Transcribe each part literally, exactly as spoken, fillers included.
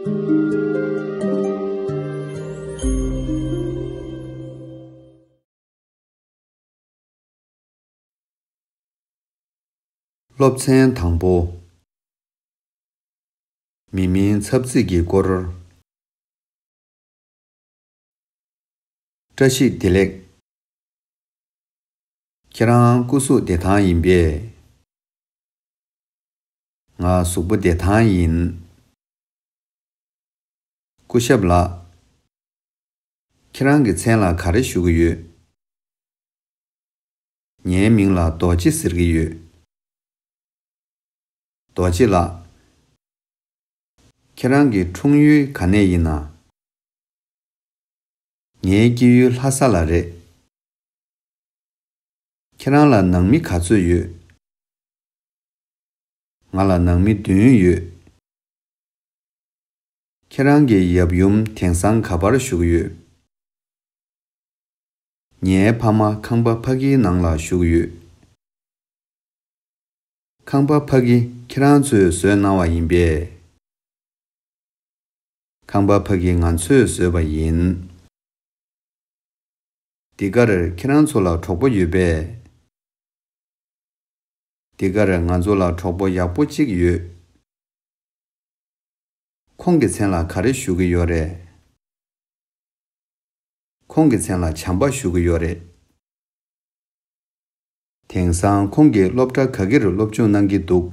སློབ་ཚན་དང་པོ། མི་མིང་ཚབ་ཚིག་གི་སྐོར། བཀྲ་ཤིས་བདེ་ལེགས། ཁྱེད་རང་སྐུ་གཟུགས་བདེ་ཐང་ཡིན་པས། ང་གཟུགས་པོ་བདེ་ཐང་ཡིན། སྐུ་ཞབས་ལགས། ཁྱེད་རང་གི་མཚན་ལ་ག་རེ་ཞུ་གི་ཡོད། ངའི་མིང་ལ་རྡོ་རྗེ་ཟེར་གྱི་ཡོད། རྡོ་རྗེ་ལགས། ཁྱེད་རང་གི་འཁྲུངས་ཡུལ་ག་ནས་ཡིན་ན། ངའི་སྐྱེས་ཡུལ་ལྷ་ས་ལ་རེད། ཁྱེད་རང་ལ་ནང་མི་ག་ཚོད་ཡོད། ང་ལ་ནང་མི་བདུན་ཡོད། ཁྱེད་རང་གི་ཡབ་ཡུམ་དེང་སང་ག་པར་བཞུགས་ཡོད། ངའི་ཕ་མ་ཁང་པ་ཕ་གིའི་ནང་ལ་བཞུགས་ཡོད། ཁང་པ་ཕ་གི་ཁྱེད་རང་ཚོས་བཟོས་གནང་བ་ཡིན་པས། ཁང་པ་ཕ་གི་ང་ཚོས་བཟོས་པ་ཡིན། འདི་གར་ཁྱེད་རང་ཚོ་ལ་གྲོགས་པོ་ཡོད་པས། འདི་གར་ང་ཚོ་ལ་གྲོགས་པོ་ཡག་པོ་གཅིག་ཡོད། ཁོང་གི་མཚན་ལ་ག་རེ་ཞུ་གི་ཡོད་རེད། ཁོང་གི་མཚན་ལ་བྱམས་པ་ཞུ་གི་ཡོད་རེད། དེང་སང་ཁོང་གིས་སློབ་གྲྭ་ག་གིར་སློབ་སྦྱོང་གནང་གི་འདུག་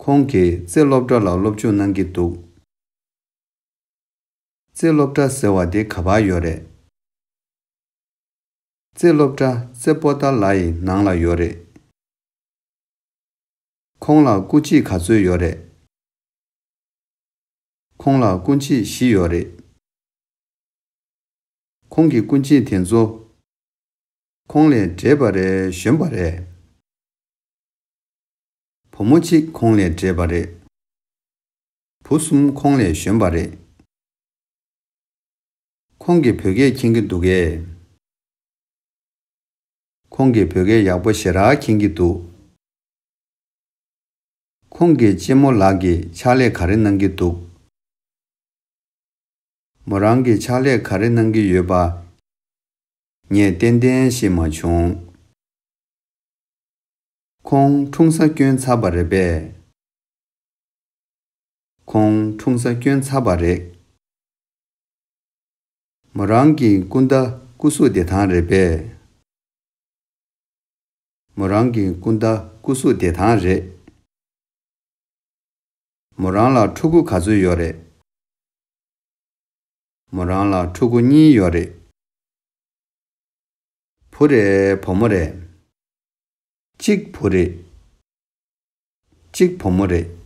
ཁོང་གིས་རྩེ་སློབ་གྲྭ་ལ་སློབ་སྦྱོང་གནང་གི་འདུག་རྩེ་སློབ་གྲྭ་ཟེར་བ་དེ་ག་པར་ཡོད་རེད། རྩེ་སློབ་གྲྭ་རྩེ་པོ་ཏཱ་ལའི་ནང་ལ་ཡོད་རེད། ཁོང་ལ་སྐུ་མཆེད་ག་ཚོད་ཡོད་རེད། ཁོང་ལ་སྐུ་མཆེད་བཞི་ཡོད་རེད། ཁོང་གི་སྐུ་མཆེད་དེ་ཚོ། ཁོང་ལས་བགྲེས་པ་རེད་གཞོན་པ་རེད། བུ་མོ་གཅིག་ཁོང་ལས་བགྲེས་པ་རེད། བུ་གསུམ་ཁོང་ལས་གཞོན་པ་རེད། ཁོང་གིས་བོད་སྐད་མཁྱེན་གྱི་འདུག་གས། ཁོང་གིས་བོད་སྐད་ཡག་པོ་ཞེ་དྲག་མཁྱེན་གྱི་འདུག་ཁོང་གི་གཅེན་མོ་ལགས་ཀྱིས་ཕྱག་ལས་ག་རེ་གནང་གི་འདུག་མོ་རང་གིས་ཕྱག་ལས་ག་རེ་གནང་གི་ཡོད་པ། ངས་ཏན་ཏན་ཤེས་མ་བྱུང་། ཁོང་འཁྲུངས་ས་བསྐྱོན་ཚར་བ་རེད་པས། ཁོང་འཁྲུངས་ས་བསྐྱོན་ཚར་བ་རེད། མོ་རང་གི་སྐུ་ཟླ་སྐུ་གཟུགས་བདེ་ཐང་རེད་པས། མོ་རང་གི་སྐུ་ཟླ་སྐུ་གཟུགས་བདེ་ཐང་རེད། མོ་རང་ལ་ཕྲུ་གུ་ག་ཚོད་ཡོད་རེད། མོ་རང་ལ་ཕྲུ་གུ་གཉིས་ཡོད་རེད། བུ་རེད་བུ་མོ་རེད། གཅིག་བུ་རེད། གཅིག་བུ་མོ་རེད།